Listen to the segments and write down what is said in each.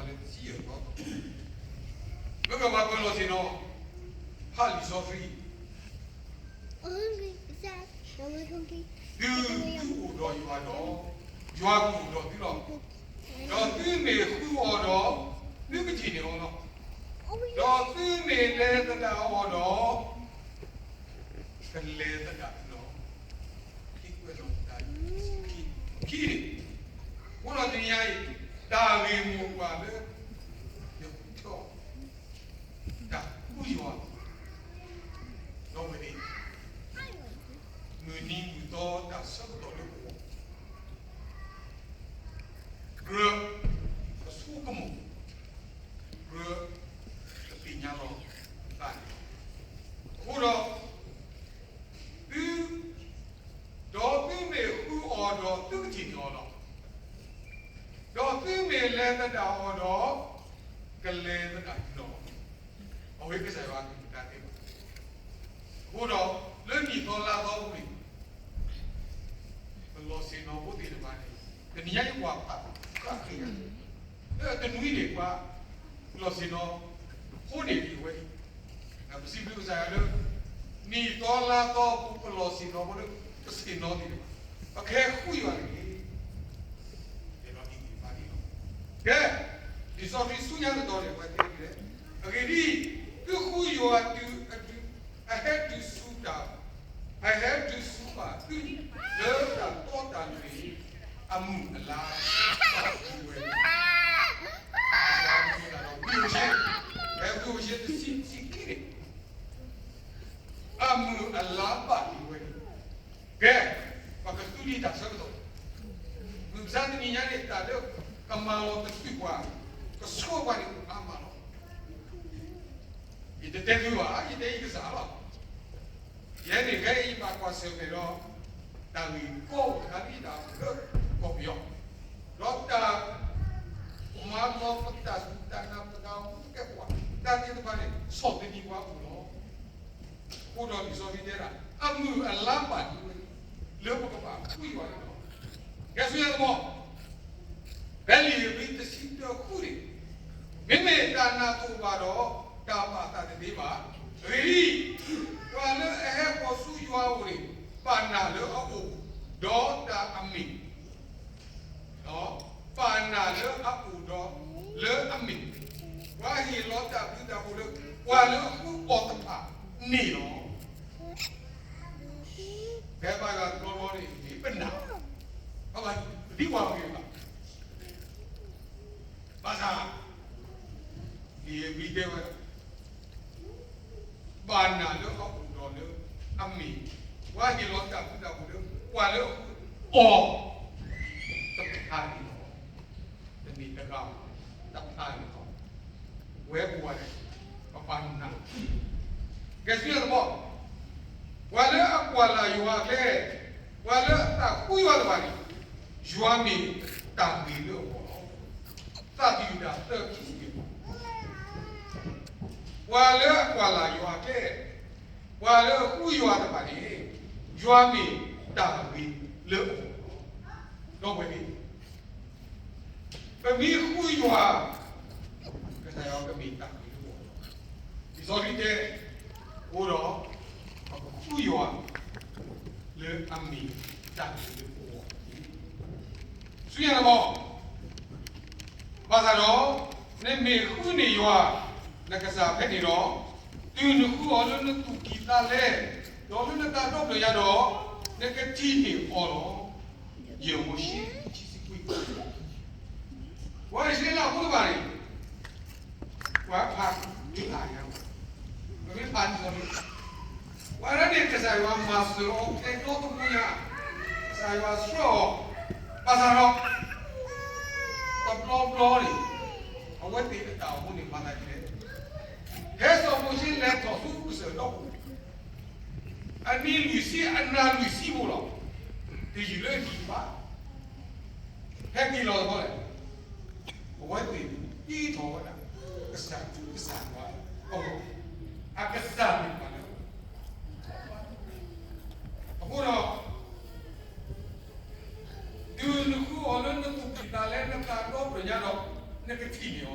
လၢတဆံယဲၢ်သီ, မ့ၢ်ကဘၣ်ပလီၢ်ဆ့ၣ်နီၤ, ဖးလံာ်စီဆှံ, သု, သုအိၣ်ဒီးယွၤဒီး, ယွၤကအိၣ်ဒီးသုလီၤ. ဒီးသုမ့ၢ်ဃုအီၤဒီး, သုကထံၣ်န့ၢ်အီၤလီၤ. ဒီးသုမ့ၢ်လဲၤသဒၣ်အီၤဒီး, ကလဲၤသဒၣ်သုလီၤ. ခံကွဲးလီၤတၢ်, ခံန့ၣ်, အဃိဒီးတနံၤညါအံၤ, တၢ်ဂ့ၢ်မိၢ်ပှၢ်လၢ ယထီၣ်, တၢ်ဃုယွၤ, ဒီးဝဲန့ၣ်, မုၢ်နံၤမုၢ်သီတၢ်ဆၢကတီၢ်လၢပဂီၢ်, ကြၢးကဆိကမိၣ်, ကြၢးကသ့ၣ်ညါလီၤအသးန့ၣ်လီၤ. အဃိဒီး, သု, ဒီးသုမ့ၢ်ဃုအီၤဒီးသုကထံၣ်န့ၢ်အီၤလီၤ. ဒီးသုမ့ၢ်လဲၤသဒၣ်အီၤဒီး, ကလဲၤသဒၣ်သုလီၤ. အဝဲကစၢ်ယွၤအကလုၢ်ကထါတဲဘၣ်. အဃိဒီး, လၢနံၣ်သီလါသီအပူၤန့ၣ်, ပလီၢ်ဆ့ၣ်နီၤဖိသ့ၣ်တဖၣ်န့ၣ်, တနံၤညါအံၤပှၤဖးဃ့ၢ်, လၢတနွံန့ၣ်ပှၤ, ပလီၢ်ဆ့ၣ်နီၤဖိန့ၣ်ဒ်အဝဲအံၤ, ပစံးဘျုးကစၢ်ယွၤလၢ နံၣ်သီလါသီအပူၤ ပလီၢ်ဆ့ၣ်နီၤဖိလၢ ပဆ့ၣ်နီၤသ့ၣ်တဖၣ်, ပကဟဲဃုယွၤတဂ့ၤ. ကဲ, လံာ်စီဆှံဆူညါတတီၤန့ၣ် ပှၤတဲဒ်လဲၣ်, အဂ့ၢ်ဒ်အံၤ, သုဃုယွၤတုၤအဟဲတုၤဆူတၢ်, အဟဲတုၤဆူဘၣ်သု, လၢတၢ်တီတၢ်လိၤန့ၣ်, အမုၢ်အလါဘၣ်ဒံးဝဲ, ဝံဧိၤၡ့, ဝံဧိၤၡ့တဆံ, တဆံခံန့ၣ်, အမုၢ်အလါဘၣ်ဒံးဝဲန့ၣ်, ကဲ, ပကသူလံာ်တၢ်ဆၢကတီၢ်, မုၢ်မဆါတနံၤညါန့ၣ် တၢ်လၢကမၤလီၤတချုးပှၤ, ကဆှီပှၤန့ၣ်အိၣ်အါမးလီၤ. ယတတဲသုဘၣ်, ယတဲယကစၢ်လီၤ. ယဲန့ၣ် ခဲအံၤယဘၣ်ကွၢ်ဆၢၣ်မဲာ်ဒီး တၢ်ဂ့ၢ်ကီအိၣ်တခါလၢယတၢ်အိၣ်လၢကီၢ်ပယီၤ, ဒီးတၢ်မၤလီၤပတၢ်စူၢ်တၢ်နာ် ပတၢ်အိၣ်မူကဲပှၤ တၢ်သ့ၣ်တဖၣ်န့ၣ် ဆီၣ်သနံးပှၤအိၣ်လီၤ. အဃိဒီးလံာ်စီဆှံတဲဒၣ် အမုၢ်အလါဘၣ်ဒံးဝဲ လၢပကဘၣ်ဃုယွၤန့ၣ်လီၤ. ကဲဆူညါတဘျီ, ဖဲလံာ်ဧ့ၤဘြံၤတဆံတၢဃုန့ၣ်, မ့မ့ၢ်တၢ်နာ်တအိၣ်ဘၣ်ဒီး တၢ်ဘၣ်အသးတသ့ဘၣ်. အဂ့ၢ်ဒ်အံၤ, ပှၤလၢအဟဲဃီၤဆူယွၤအအိၣ်န့ၣ် ဘၣ်နာ်လၢအအိၣ်, ဒီးတၢ်အမ့ၢ် ဒီးဘၣ်နာ်လၢအအိၣ်ဒီးလၢအမ့ၢ်, ပှၤဟ့ၣ်လီၤတၢ်ဘျုးတၢ်ဖှိၣ်လၢ ပှၤလၢအဃုအီၤတဖၣ်န့ၣ်လီၤ. ဖဲဘါယွၤတဘျီဘျီန့ၣ် ပနာ်, ပဒံးဝၤဂ့ၤဘၣ်, ဘၣ်ဆၣ် လံာ်ဧ့ၤဘြံၤတဲဝဲဒၣ် ဘၣ်နာ်လၢအအိၣ်ဒီးလၢအမ့ၢ်, ပှၤဟ့ၣ်လီၤတၢ်ဘျုးတၢ်ဖှိၣ်လၢ ပှၤလၢအဃုအီၤတဖၣ်န့ၣ်လီၤ. တမ့ၢ်တဂၤဘၣ်, တဖၣ်န့ၣ်လီၤ. ဝဲပဝဲန့ၣ် ပဘၣ်နာ်, ကဲဆူညါတဘျီ, ပှၤလၢအကွၢ်လၢ်ယွၤအကျဲ, ပှၤလၢအသးဃုယွၤတဖၣ်န့ၣ်, ယွၤမ့ၢ်တၢ်ဂ့ၤလၢအဂီၢ်လီၤ. သးသယုၢ်တၢ်သၢခံဆံယဲၢ်, ပှၤလၢအကွၢ်လၢ်ယွၤအကျဲ, ပှၤလၢအဃုယွၤတဖၣ်န့ၣ်, ယွၤမ့ၢ်တၢ်ဂ့ၤလၢအဂီၢ်လီၤ. ဒီပုၢ်ဝဲၢ်သ့ၣ်, ပမ့ၢ်ဃုယွၤ, ကစၢ်ယွၤကမ့ၢ်တၢ်ဂ့ၤလၢအဂီၢ်လီၤ. လံာ်စီဆှံတဲ, အဃိဒီး, ပကဃုယွၤ, လၢအမ့ၢ်တၢ်ဂ့ၤလၢအဂီၢ်လီၤ. ဆူညါတဘျီ, ဘၣ်ဆၣ်ဒီး, နမ့ၢ်ဃုန့ၢ်ယွၤ, နကစၢ်ဖဲန့ၣ်ဒီး, တုၤနဃုအီၤလၢနသူၣ်ကံၢ်သးလဲ, ဒီးလၢနသးဒီဖျၢၣ်ညါဒီး, နကထံၣ်န့ၢ်အီၤလီၤ. ယဲၢ်မိၤၡ့ ခံဆံခွံ, ပှၤအံၣ်စရ့လးဖိတဖၣ်န့ၣ်, ပှၤဖးဒိၣ်အါညါ, ပမ့ၢ်ဖးဒိၣ်န့ၣ်, ပှၤလၢန့ၣ်ကစၢ်ယွၤမၤစၢၤအီၤ ဖဲဒီတဘိညါ, ကစၢ်ယွၤဆှၢအီၤ, ဘၣ်ဆၣ်ဒီး တဘျီဘျီန့ၣ်, အဝဲသ့ၣ်အတၢ်အိၣ်မူန့ၣ် မၤသးဒ်လဲၣ်. ဖဲစီၤမိၤၡ့လဲၤထီၣ်ဆူကစၢၢ်ဒီး အနံၤလွံၢ်ဆံ အနၤလွံၢ်ဆံဖိလီၤ. တယံာ်လၢအဟံၣ်ဘၣ်, ဟဲက့ၤလီၤတဘျီလဲၣ်, အဝဲသ့ၣ်သံထီၣ်ဝဲဒၣ် ကစၢ်ထူကစၢ်ယွၤအဂီၢ်, အကစၢ်မ့ၢ်ပှၤလၢ အဃိဒီး တုၤနဃုအီၤလၢနသူၣ်ကံၢ်သးလဲ နသးဒီဖျၢၣ်ညါဒီး နကထံၣ်န့ၢ်အီၤလီၤ.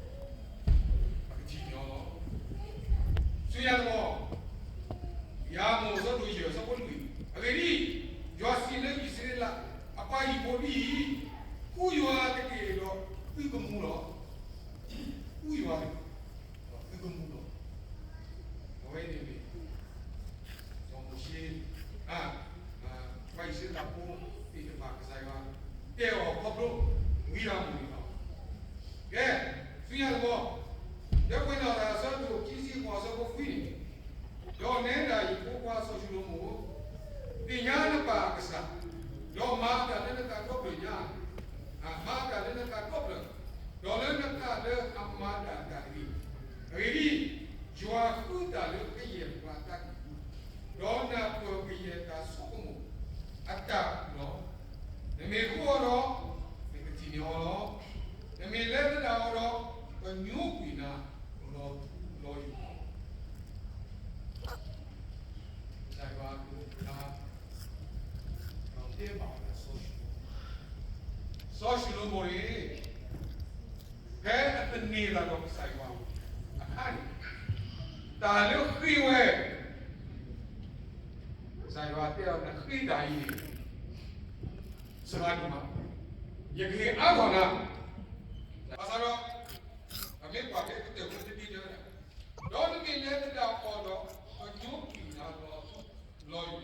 နကထံၣ်န့ၢ်အီၤလီၤ. ဆူညါတဘျီ, ယၤမိၣ်အဆၢဒိၣ်ယဲၢ်အဆၢဖိလွံၢ်, အဂ့ၢ်ဒ်အံၤ, ယွၤစံးလၢအံၣ်စရ့လးအပှၤဟံၣ်ဖိဒ်အံၤ, ဃုယွၤတက့ၢ်ဒီးသုကမူလီၤ. ဃုယွၤတက့ၢ်, ဒီးသုကမူလီၤ. အဝဲန့ၣ်မ့ၢ် စီၤမိၤၡ့, ပှၤအံၣ်စရ့လးဖိသ့ၣ်တဖၣ် ကစၢ်ယွၤတဲအီၤခီဖျိ ဝံအမူးန့ၣ်လီၤ. ကဲ, ဆူညါတဘျီ, လၢပှဲၤနီၣ်တၢ်အဆၢဒိၣ်ခံဆံဃိးအဆၢဖိခွံန့ၣ်, ဒီးနဲဒၣ်ယဖိခွါစီၤၡလိၤမိၣ်, သ့ၣ်ညါနပၢ်အကစၢ်, ဒီးမၤတၢ်လၢနသးဒီဖျၢၣ်ညါ, မၤတၢ်လၢနသးဒီဖျၢၣ်, ဒီးလၢနသးလၢအမၤဒၣ်တၢ်တဂ့ၤ. အဂ့ၢ်ဒ်အံၤ, ယွၤဃုတၢ်လၢကယဲၢ်ပှၤအသးကံၢ်ပူၤ, ဒီးနၢ်ပၢၢ်ကယဲၢ်တၢ်ဆိကမိၣ်အတၢ်အုၣ်လီၤ. နမ့ၢ်ဃုအီၤဒီး, နကထံၣ်န့ၢ်အီၤလီၤ. နမ့ၢ်လဲၤသဒၣ်အီၤဒီး, ကညိကွံာ်နၤလီၤထူလီၤယိာ်လီၤ. ကစၢ်ယွၤအကလုၢ်အကထါ တဲဘၣ်အီၤလၢစီၤၡလိၤမိၣ်, စီၤၡလိၤမိၣ်န့ၣ် ဖဲအသန့ၤသးဒီးကစၢ်ယွၤအခါန့ၣ်, တၢ်လၢဃ့ဝဲ, ကစၢ်ယွၤတဲအီၤ နဃ့တၢ်အံၤန့ၣ် စှၤဒံးမး, ယကဟ့ၣ်အါထီၣ်နၤ, ဘၣ်ဆၣ်ဒီး ပမ့ၢ်ကွၢ်ဖဲကတၢၢ်ဖိတဒ့တဲဝဲဒၣ်, ဒီးနမ့ၢ်လဲၤသဒၣ်အီၤဒီး ကညိကွံာ်နၤလီၤထူလီၤယိာ်လီၤ.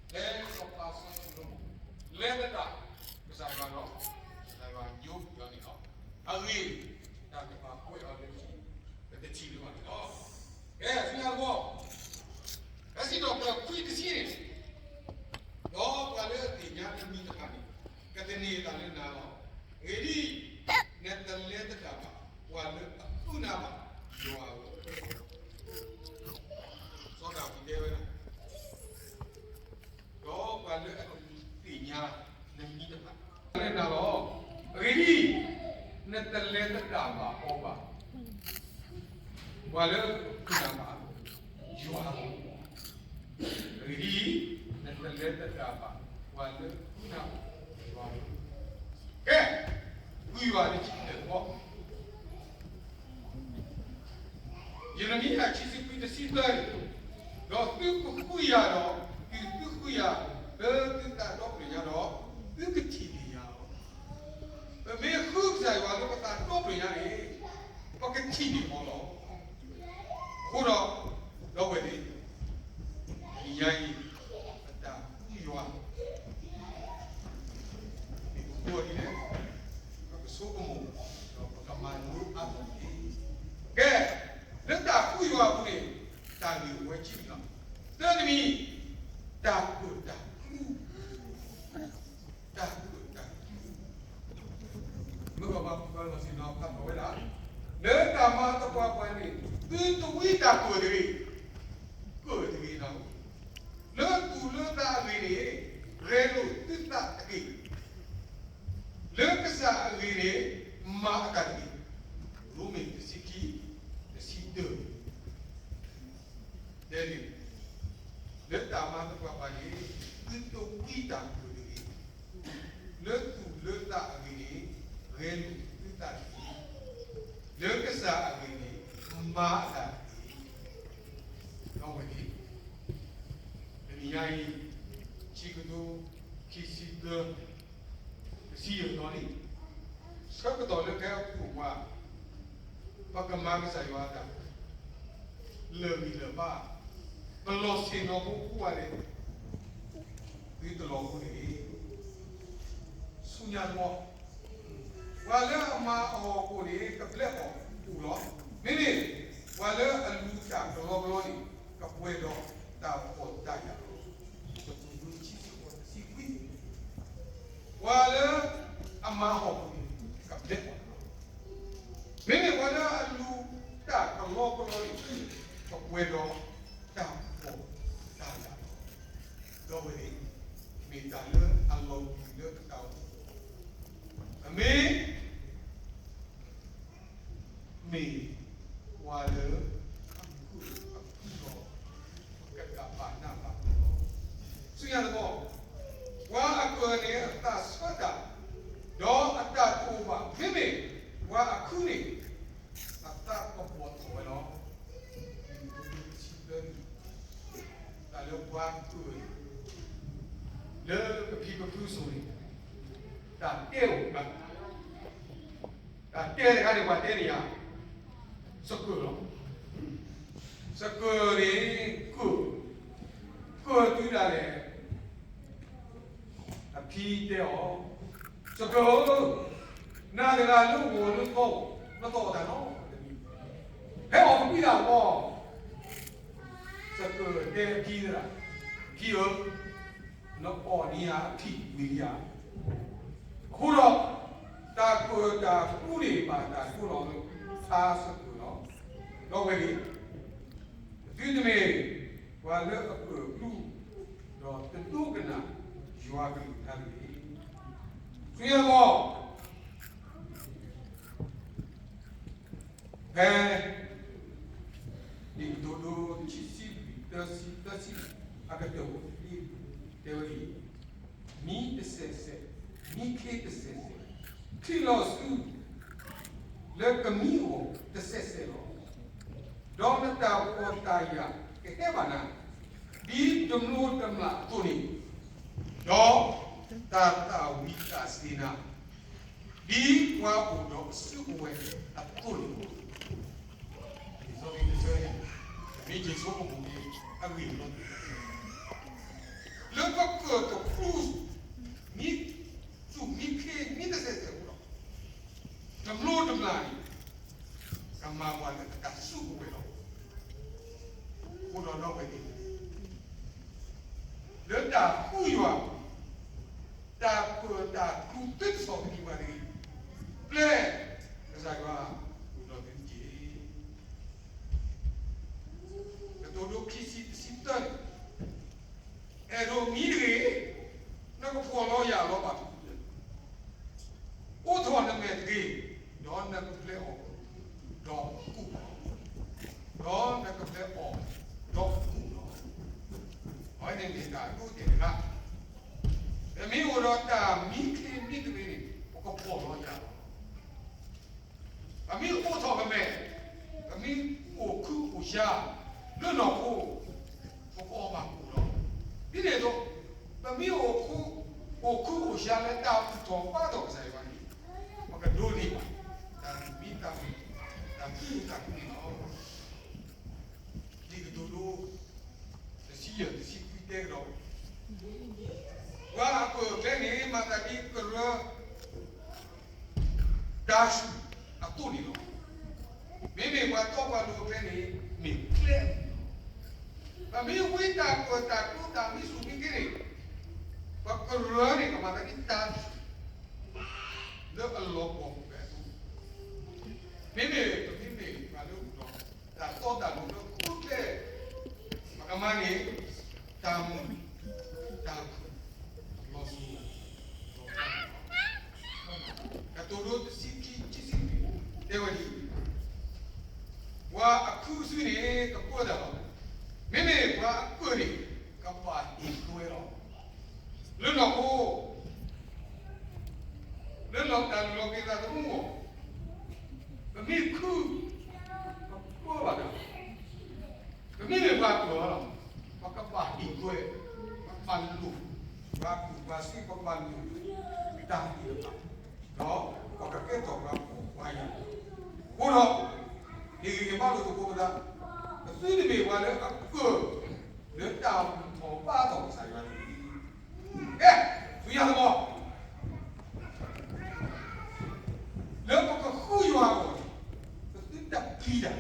ဖဲစီၤပၤစီၤၡလိၤမိၣ် လဲၤသဒၣ်ကစၢ်ယွၤဒီး, ကစၢ်ယွၤညိကွံာ်အီၤန့ၣ်လီၤ. အဂ့ၢ် တၢ်ကဘၣ်ကွဲးအီၤလၢ ပတထံၣ်လၢၤဘၣ်န့ၣ်လီၤ. ကဲ, ဆူညါတဘျီ, ဖဲစံးထီၣ်ပတြၢၤခွံတဆံန့ၣ်, ဒီးပှၤလၢအသ့ၣ်ညါနမံၤတဖၣ်န့ၣ် ကသန့ၤအသးလၢနၤလီၤ. အဂ့ၢ်ဒ်အံၤ, နတလဲၤသဒၣ်ဘၣ်ပှၤလၢအဃုနၤဘၣ်, ယွၤဧၢ, စီၤဒၤဝံးတဲဝဲဒၣ် ဒီးပှၤလၢအတသ့ၣ်ညါနမံၤတဖၣ် လၢနၤလီၤ. အဂ့ၢ်ဒ်အံၤ, နတလဲၤသဒၣ်ဘၣ်အီၤဘၣ်, ပှၤလၢအဃုနၤဘၣ်, ယွၤလီၤ. အဂ့ၢ်ဒ်အံၤ, နတလဲၤသဒၣ်ဘၣ်ပှၤလၢအဃုနၤဘၣ်, ယွၤလီၤ. ကဲ, ဃုယွၤတထံၣ်တဘျီ ယံးရမံယၤ ခံဆံခွံ တဆံသၢန့ၣ်, ဒီးသုကဃုယၤဒီး, တုၤသုဃုယၤလၢသုသးဒီဖျၢၣ်ညါဒီး, သုကထံၣ်န့ၢ်ယၤလီၤ. ပမ့ၢ်ဃုကစၢ်ယွၤလၢပသးဒီဖျၢၣ်ညါန့ၣ်, ပကထံၣ်န့ၢ်အီၤလီၤ. အဃိဒီး, ဒီပုၢ်ဝဲၢ်သ့ၣ်, တနံၤညါအံၤ, ပတၢ်ဃုယွၤ မ့ၢ်ပဃုအီၤဒ်လဲၣ်, ပကဆိကမိၣ်, ဒီးပကမၤလိအါထီၣ်တက့ၢ်. ကဲ, လၢတၢ်ဃုယွၤအပူၤန့ၣ်, တၢ်ဂ့ၢ်အိၣ်ဝဲခံမံၤလီၤ. သၢမံၤ, တၢ်ကၢၣ်တၢ်ကျူ, တၢ်ကၢၣ်တၢ်ကျူ, မ့ၢ်ပှၤလီၤဆ့ၣ်နီၤဖးထီၣ်ဝဲဒၣ်, လၢတၢ်မၤသပှၢ်ပှၢ်န့ၣ်, သုတဝံတၢ်ကၢၣ်တဂ့ၤ, ကၢၣ်တဂ့ၤလီၤ. လၢသူၣ်လၢသးအဂ့ၢ်န့ၣ်, ဂဲၤလိာ်သုသးတက့ၢ်. လၢကစၢ်အဂ့ၢ်န့ၣ်, မၤအတၢ်တက့ၢ်. ရိမ့ၤ တဆံခံ, တဆံတၢ, တဲန့ၣ်, လၢတၢ်မၤသပှၢ်ပှၢ်န့ၣ်, သုတဝံတၢ်ကၢၣ်တဂ့ၤ. လၢသူၣ်လၢသးအဂ့ၢ်န့ၣ်, ဂဲၤလိာ်သုသးတက့ၢ်. လၢကစၢ်အဂ့ၢ်န့ၣ်, မၤအတၢ်တက့ၢ်. ဒီပုၢ်ဝဲၢ်သ့ၣ်, တနံၤညါအံၤ, ခံကထိခံဆံသၢ, ကဆံယဲၢ်သီလံ, ဆၢကတီၢ်လၢကဟဲအိၣ်ပှၤ, ပကမၤကစၢ်ယွၤအတၢ်, လၢာ်ဂံၢ်လၢာ်ဘါ, ပလီၢ်ဆ့ၣ်နီၤဖိကိးဂၤဒဲး, သုတလီၤဖိန့ၣ်, ဆူညါတဘျီ, ပှၤလၢအမၤအဟီၣ်ခိၣ်န့ၣ် ကဘျဲးအီၤအိၣ်လီၤ. မ့မ့ၢ်, ပှၤလၢအလူၤတၢ်ကလီကလီန့ၣ်, ကပှဲၤဒီးတၢ်ဖှီၣ်တၢ်ယာ်လီၤ. တဆံခွံ, ပှၤလၢအမၤဟီၣ်ခိၣ်န့ၣ် ကဘျဲးအီၤလီၤ. မ့မ့ၢ်ပှၤလၢအလူၤတၢ်ကလီကလီန့ၣ်, ကပှဲၤဒီးတၢ်ဖှီၣ်တၢ်ယာ်လီၤ. ဒီပုၢ်ဝဲၢ်သ့ၣ်, မ့ၢ်တၢ်လၢအလီၤဂာ်လၢပတၢ်အိၣ်မူ, အမ့ၢ် မ့ၢ်ပှၤလၢအကၢၣ်အဃုာ်ဒီး ကဘၣ်နးဘၣ်ဖှီၣ်လီၤ. ဆူညါတဘျီ, ပှၤအကၢၣ်န့ၣ်အသးဆၢတၢ်, ဒီးအတၢ်တအိၣ် တၢ်တဲအိၣ်ဘၣ်, တၢ်တဲတခါန့ၣ် ပှၤတဲန့ၣ်ယၤ, သကၢၢ်လီၤ. သကၢၢ်န့ၣ် ကၢၢ်, ကၢၢ်တုၤဒၣ်လဲာ် အဖံတဲအီၤ, သကၢၢ်ဧၢ, နၤတဂၤလၢဂီၤလၢသီ, နသီၣ်တၢ်နီတမံၤ, ဟဲအီၣ်ကပံၤတၢ်အီၤ, သကၢၢ်တဲအဖံသရၣ်, ဖံဧၢ, နအီၣ်န့ၢ်ယၤအထံၣ်ဝံၤလံဧါ. အဃိဒီး တၢ်ကၢၣ်တၢ်ကျူန့ၣ် ဘၣ်တၢ်ဒိလီၤလၢ ဖါသကၢၢ်လီၤ. ဒီးဝဲန့ၣ် သုတမ့ၢ်ပှၤလၢအကၢၣ်ကျူ, ဒီးတဒိကနၣ်ယွၤကလုၢ်ကထါတဂ့ၤ. ဆူညါတဘျီ ဖဲ လံာ်ကတိၤဒိ ခံဆံလွံၢ် သၢဆံ, သၢဆံ အကတၢၢ်ဖိတဆံ တဲဝဲဒ်အံၤ, မံတစဲးစဲး, မံခ့တစဲးစဲး, ချံးလီၤဆူ လၢကမံအဂီၢ်တစဲးစဲးလီၤ. ဒီးနတၢ်ဖှီၣ်တၢ်ယာ်ကဟဲဘၣ်နၤ, ဒ်တမျိၤတမျာ်အသိးန့ၣ်, ဒီးတၢ်သၣ်ဝံၤသးစ့ၤနၤ ဒ်ပှၤအိၣ်ဒီးအစုကဝဲၤအသိးန့ၣ်လီၤ. လံာ်စီဆှံတဆၢန့ၣ် မ့ၢ်ယ့ၣ်ၡူးအပူၤန့ၣ် အဂ့ၢ်လီၤ. လၢပကၢၣ်တကျူ, မံသူၣ်မံခ့မံတစဲးစဲးအဃိဒီး, တမျိၤတမျာ်န့ၣ် ကမၤပှၤလၢအတၢ်စုကဝဲၤလီၤ. အဃိဒီးဒီပုၢ်ဝဲၢ်သ့ၣ် လၢတၢ်ဃုယွၤ, တၢ်ကၢၣ်တၢ်ကျူသုတဆီၣ်သနံးပှၤတဂ့ၤ. ပျဲကစၢ်ယွၤအိၣ်ဒီးသုတက့ၢ်. ကတိၤဒိ ခံဆံ တဆံသၢန့ၣ်, အဲၣ်ဒိးမံတဂ့ၤ, နကဖှီၣ်လီၤယာ်လီၤဘၣ်. အိးထီၣ်နမဲာ်တဂ့ၤ, ဒီးနကပျဲအီၤဒီးအကူၣ်လီၤ. ဒီးနကပျဲအီၤဒီးအကူၣ်လီၤ. အဝဲန့ၣ်မ့ၢ်တၢ်ဒိတဲာ်တခါ, ပမ့ၢ်အိၣ်ဒီးတၢ်မံခ့မံတမံၤန့ၣ် ပကဖှီၣ်လီၤယာ်လီၤ. ပမ့ၢ်အိးထီၣ်ပမဲာ်, ပမ့ၢ်အိၣ်ခုအိၣ်ဆှါလၢနီၢ်ခိ, ပကအီၣ်ဘၣ်ကူၣ်လီၤ. ဒ်န့ၣ်အသိး, ပမ့ၢ်အိၣ်, အိၣ်ခုအိၣ်ဆှါလၢတၢ်ဘူၣ်ထီၣ်ဘါထီၣ်ကစၢ်ယွၤန့ၣ်, ပကဒိးန့ၢ်ဘၣ် တၢ်သူၣ်မံသးမုာ်, တၢ်သူၣ်မံသးမုာ်န့ၣ်လီၤ. လံာ်ကတိၤဒိ တဆံယဲၢ် တဆံခွံ တဲကဒီး, ပှၤအကၢၣ်ဖဲန့ၣ် မၤသးဒ်ကရၢ တၢ်ဆူၣ်အသိးန့ၣ်လီၤ. မ့မ့ၢ်ပှၤတီပှၤလိၤဖဲန့ၣ် မ့ၢ်ကျဲ, ပမ့ၢ်ဝံတၢ်ကၢၣ်တၢ်ကျူတၢ်မံသူၣ်မံခ့န့ၣ်, ပကရၢန့ၣ် ကမၤသးဒ်တၢ်ဆူၣ် လၢအလီၤပှီၢ်ပူၤဖဲအသိး, မ့မ့ၢ်ပမ့မ့ၢ်ပှၤလၢအအိၣ်ဒီး တၢ်တီတၢ်လိၤလၢအကျဲ, ပကမၤန့ၢ် တၢ်မုာ် တၢ်ခုၣ် လီၤစိၤလီၤထီန့ၣ်လီၤ. ကတိၤဒိ တဆံခံ ခံဆံလွံၢ် တဲဝဲဒ်အံၤ, ပှၤအခုအစုန့ၣ် ကပၢတၢ်လီၤ. မ့မ့ၢ်ပှၤအကၢၣ်န့ၣ် ကဘၣ်ဟ့ၣ်ကွဲလီၤ. လၢနီၢ်ခိ လၢလီၤတၢ်လီၤက့ၤသးသမူအဂီၢ်, ပမ့ၢ်ခု, ပကပၢဘၣ်တၢ်, ပမ့မ့ၢ်ပှၤကၢၣ်လီၤ, ပကဘၣ်ဟ့ၣ်ကွဲ, ပကဘၣ်လိၣ်, ပှၤကူၣ်ပှၤစ့ ပကဘၣ်လိၣ်, တၢ်သ့ၣ်တဖၣ်, ဒီးပကကဲထီၣ်ပှၤဖှီၣ်ပှၤယာ်, အဃိဒီး, ဟ့ၣ်ဂံၢ်ဟ့ၣ်ဘါလိာ်သကိးပသး, ပသုတမ့ၢ်ပှၤလၢအကၢၣ် လၢတၢ်ဘူၣ်ထီၣ်ဘါထီၣ်ကစၢ်ယွၤန့ၣ်တဂ့ၤ. ကဲ, ဆူညါတဘျီ, လၢပကဃုယွၤအဂီၢ်န့ၣ်, ပသုတပျံၤတၢ်,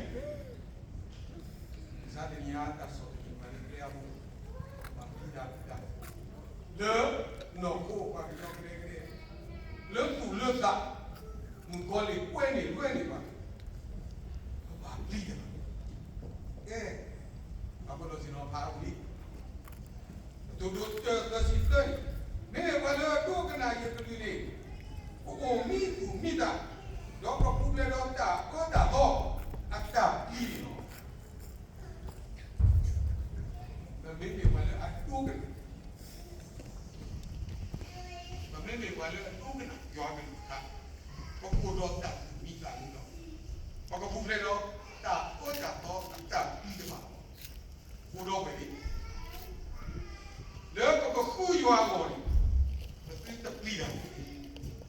ကစၢ်တနံၤအံၤတၢ်ဆီၣ်သနံးပှၤလၢကျဲအဘိ, ပဘၣ်ပျံၤတၢ်, လၢနီၢ်ခိပှၤကညီကဒဲကဒဲ, လၢသူၣ်လၢသး, မုၣ်ကီၤလံၢ်ကွဲန့ၢ်လွဲန့ၢ်ပှၤ, ပဘၣ်ပျံၤတၢ်, ကဲ, ပှၤကညီစ့ၢ်နီၤဖးအပူၤလံ ကတိၤဒိ တၢ သၢဆံသၢန့ၣ်, မ့မ့ၢ်ပှၤလၢအဒိကနၣ်ယကလုၢ်န့ၣ်, ကအိၣ်မံသူၣ်မံသး, ဒီးကပူၤဖျဲးဒီးတၢ်အၢတၢ်သီ, အတၢ်ပျံၤန့ၣ်လီၤ. ပမ့မ့ၢ်ပှၤလၢအဒိကနၣ်, ပမ့မ့ၢ်ပှၤလၢအဒိကနၣ်ယွၤကလုၢ်ကထါ, ပကအိၣ်ဒီးတၢ်သူၣ်မံသးမုာ်လီၤ. ပကပူၤဖျဲးဒီးတၢ်အၢတၢ်သီအတၢ်ပျံၤတဖၣ်လီၤ. အိၣ်ဒီးဝဲန့ၣ် လၢပကဃုယွၤအဂီၢ်န့ၣ်, ပသုတပျံၤတၢ်တဂ့ၤ.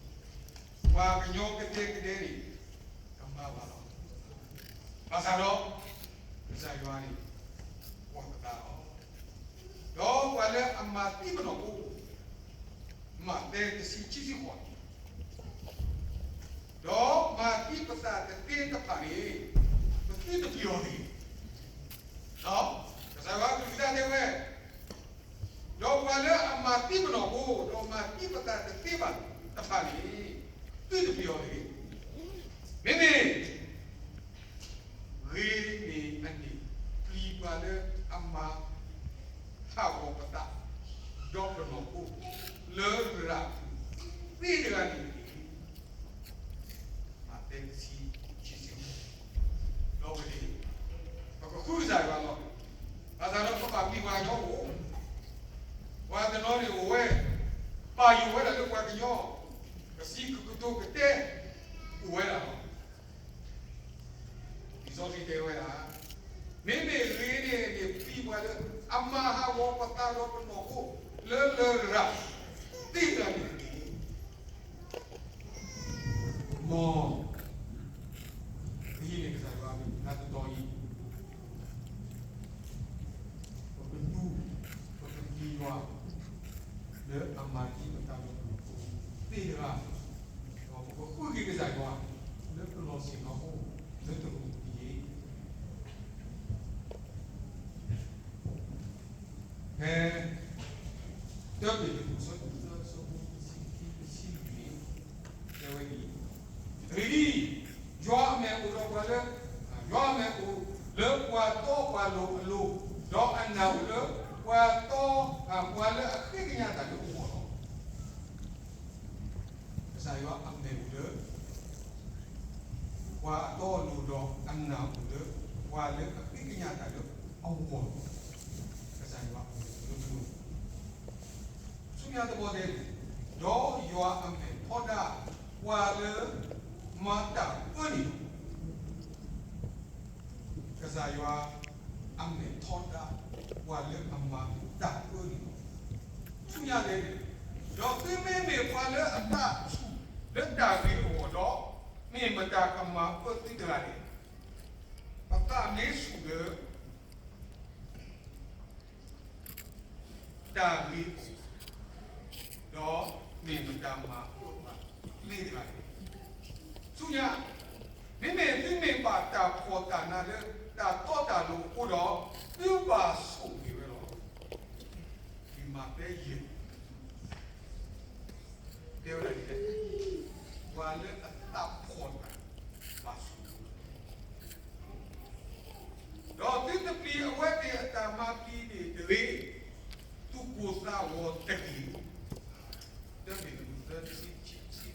ပှၤကညီကဒဲကဒဲန့ၣ် ကမၤဘၣ်လီၤ. ဘၣ်ဆၣ်ဒီး ကစၢ်ယွၤန့ၣ် ကွၢ်ပသးလီၤ. ဒီးပှၤလၢအမၤသံပနီၢ်ခိ, မးသဲတဆံခံဆံဃိး, ဒီးမၤသံပသးတသ့တဖၣ်န့ၣ် ပသုတပျံၤအီၤတဂ့ၤ. ကစၢ်ယွၤအကလုၢ်ကထါတဲဝဲ, ဒီးပှၤလၢအမၤသံပနီၢ်ခိ, ဒီးမၤသံပသးတသ့ဘၣ်တဖၣ်န့ၣ် သုတပျံၤအီၤတဂ့ၤ. မ့မ့ၢ် ဂ့ၤန့ၢ်အန့ၣ် ပျံၤပှၤလၢအမၤဟးဂီၤပသး ဒီးပနီၢ်ခိ လၢရၤပူၤသ့တဂၤန့ၣ်တက့ၢ်. မးသဲတဆံခံဆံဃိး, ဒီးဝဲန့ၣ် ပကဃုကစၢ်ယွၤလီၤ. ဘၣ်ဆၣ်ဒီးပဘၣ်ပျံၤပှၤကညီအိၣ်, ပှၤတနီၤန့ၣ်အိၣ်ဝဲ, ပာ်ယိာ်ဝဲဒၣ်လၢပှၤကညီ, ကစံးကကတိၤကတဲအိၣ်ဝဲဒၣ်လီၤ. လံာ်စီဆှံတဲဝဲဒၣ်, မ့မ့ၢ်ဂ့ၤန့ၢ်န့ၣ် ပျံၤပှၤလၢအမၤဟးဂီၤပသးဒီးပနီၢ်ခိ လၢလရာ်သ့တဂၤန့ၣ်တက့ၢ်. မ် ပဟံးန့ၢ်ကစၢ်ယွၤအကလုၢ်ကထါတတီၤအံၤ, ပကဒူ, ပကပျံၤယွၤ လၢအမၤသံပသးဒီးပနီၢ်ခိသ့တဂၤ, ဒီးပကဃုက့ၤကစၢ်ယွၤ လၢပလီၢ်ဆ့ၣ်နီၤဖိ လၢတရူးတယံၤ ဖဲ တၢပ့းတရူး အဆၢဒိၣ်သၢ အဆၢဖိတဆံခံ တဆံလွံၢ်န့ၣ် တဲဝဲဒ်အံၤ, အဂ့ၢ်ဒ်အံၤ, ယွၤအမဲာ်အိၣ်ဒီးပှၤလၢ, ယွၤအမဲာ်အိၣ်လၢပှၤတီပှၤလိၤအလိၤ, ဒီးအနၢ်အိၣ်လၢပှၤတီ, ပှၤလၢအဃ့ကညးတၢ်လၢအဂီၢ်လီၤ. ကစၢ်ယွၤအမဲာ်အိၣ်လၢ ပှၤအတီအလိၤဒီးအနၢ်အိၣ်လၢ ပှၤလၢအဃ့ကညးတၢ်လၢအဂီၢ်လီၤ. ကစၢ်ယွၤအမဲာ်အိၣ်လၢပလိၤ, ဆူညါတဘီတဲန့ၣ်, ဒီးယွၤအမဲာ်ထီဒါပှၤလၢမၤတၢ်အၢန့ၣ်လီၤ. ကစၢ်ယွၤအမဲာ်ထီဒါပှၤလၢအမၤတၢ်အၢန့ၣ်လီၤ. ဆူညါတဲန့ၣ်, ဒီးသုမ့မ့ၢ်ပှၤလၢအသးဆူၣ်လၢတၢ်ဂ့ၤအဂီၢ်ဒီး မ့ၢ်မတၤကမၤအၢသုတဂၤလဲၣ်. ပသးမ့ၢ်ဆူၣ်လၢ တၢ်ဂ့ၤအဂီၢ်, ဒီးမ့ၢ်မတၤမၤအၢပှၤသ့တဂၤလဲၣ်. ဆူညါ, မ့မ့ၢ်သုမ့ၢ်ဘၣ်တၢ်ဖှီၣ်တၢ်နးလၢတၢ်တီတၢ်လိၤအဃိဒီး, သုဘၣ်ဆိၣ်ဂ့ၤဝဲလီၤ. လံာ်မးသဲယဲၢ် တဲဝဲဒၣ်ဒ်လဲၣ်, ပှၤလၢအသးဖှီၣ်တၢ်ဘၣ်ဆိၣ်ဂ့ၤ ဒီးသုတပျံၤအဝဲသ့ၣ်အတၢ်မၤပျံၤန့ၣ်တဂ့ၤ, သူၣ်ကိၢ်သးဂီၤတဂ့ၤ. တၢပ့းတရူး သၢ တဆံ တဆံ တဆံ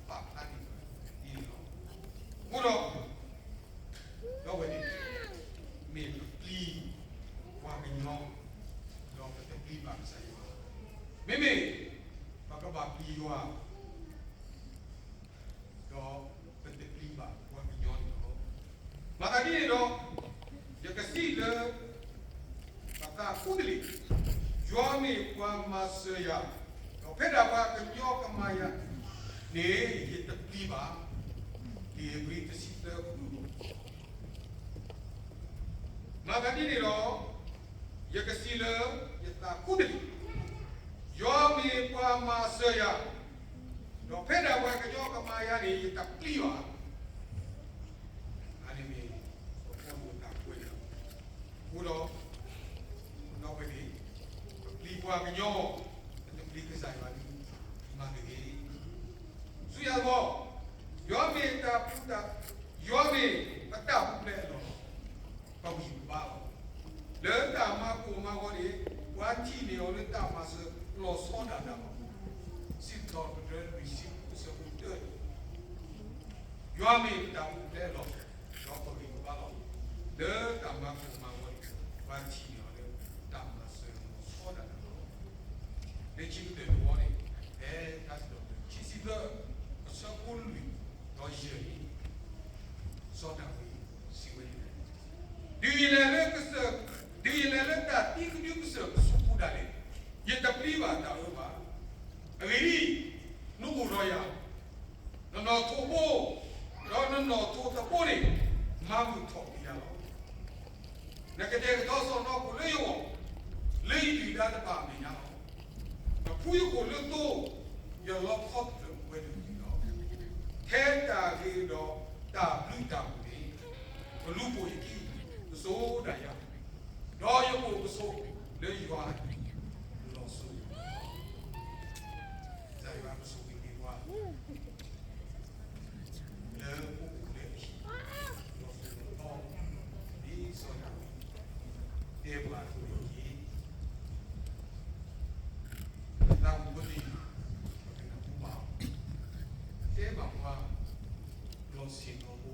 ပာ်ဖျါန့ၣ်ဒ်န့ၣ်လီၤ. အဃိဒီး ဒီးဝဲန့ၣ် မ့ၢ်ပပျံၤပှၤကညီ, ဒီးပတပျံၤဘၣ်ကစၢ်ယွၤ, မ့မ့ၢ် ပကဘၣ်ပျံၤယွၤ ဒီးပတပျံၤဘၣ်ပှၤကညီန့ၣ်လီၤ. မၤသးဒ်န့ၣ်ဒီး ယကစံးလၢ ပသးခူတလ့ၢ်, ယွၤမ့ၢ်ပှၤမၤစၢၤယၤ, ဒီးဖဲဒၣ်ပှၤကညီကမၤယၤန့ၣ် ယတပျံၤဘၣ်. ဧ့ၤဘြံၤ တဆံသၢ ဃု မၤသးဒ်န့ၣ်ဒီး ယကစံးလၢယသးခူတလ့ၢ်, ယွၤမ့ၢ်ပှၤမၤစၢၤယၤ, ဒီးဖဲဒၣ်ပှၤကညီကမၤယၤန့ၣ် ယတပျံၤဘၣ်. အန့ၣ်မ့ၢ် ပကီၢ်မ့ၢ်တၢ်ကွဲးန့ၣ်လီၤ. အဃိဒီး ဒီပုၢ်ဝဲၢ်သ့ၣ်, ပပျံၤပှၤကညီ, ပတပျံၤကစၢ်ယွၤန့ၣ် မၤတဂ့ၤ. ဆူညါတဘျီ, ယွၤမ့ၢ်တၢ်ပူၤ, ယွၤမ့ၢ်ပတၢ်ပူၤဖျဲးအလီၢ်လီၤ. ပဂံၢ်ပဘါလီၤ. လၢတၢ်မၤကိၢ်မၤဂီၤန့ၣ် ပှၤထံၣ်န့ၢ်အီၤလၢတၢ်မၤစၢၤလီၤဆီဒၣ်တၢ်လီၤ. စံးထီၣ်ပတြၢၤလွံၢ်ဆံ အဆၢဖိတၢန့ၣ် ယွၤမ့ၢ်ပတၢ်ပူၤဖျဲးအလီၢ်, ဒီးပဂံၢ်ပဘါလီၤ. လၢတၢ်မၤကိၢ်မၤဂီၤန့ၣ် ပှၤထံၣ်န့ၢ်အီၤလၢတၢ်မၤစၢၤလီၤဆီဒၣ်တၢ်လီၤ. လၢခံကတၢၢ်တဘီန့ၣ် ဖဲတၢ်စံးထီၣ်ပတြၢၤခံဆံသၢ အဆၢဖိလွံၢ်ဒီးယဲၢ်န့ၣ် စီၤဒၤဝံးစံးဝဲဒ်လဲၣ်, ဒုးယလဲၤလၢကစၢၢ်, ဒုးယလဲၤလၢတၢ်သံကဒုကစၢၢ်ကဆူးပူၤဒၣ်လဲာ်, ယတပျံၤဘၣ်တၢ်အၢဘၣ်. အဂ့ၢ်ဒ်အံၤ, နအိၣ်ဒီးယၤ, ဒီး နီၣ်ထိးတဘိန့ၣ် မၤမုာ်ထီၣ်က့ၤယၤလီၤ. နကတဲာ်ကတီၤစီၢ်နီၤခိၣ်လၢယဂီၢ်, လၢယဒုၣ်ဒါတဖၣ်အမဲာ်ညါလီၤ. နဖှံယခိၣ်လၢသိ, ယလီခီဖျၢၣ်ဝဲတက့ၢ်လီၤ. ထဲတၢ်ဂ့ၤဒီးတၢ်ဘျုးတၢ်ဖှိၣ်န့ၣ်, ပလူၤပိာ်ယခံ, ကစိၤဒၣ်ယၤ, ဒီးယအိၣ်ကဆိးလၢယွၤအလီၢ်စိၤ, ကစၢ်ယွၤကဆိၣ်ဂ့ၤန့ၢ်ပှၤ လၢပအိၣ်လၢအဟံၣ်, ဒီးပအိၣ်လၢအဟံၣ်, ဒ်စီၤဒၤဝံး တဲပှၤအသိးန့ၣ်တက့ၢ်. တၢ်မူဖိသ့ၣ်, ပကနၢ်ဟူဘၣ်, တဲဘၣ်ပှၤ, လီၤဆ့ၣ်နီၤဖိ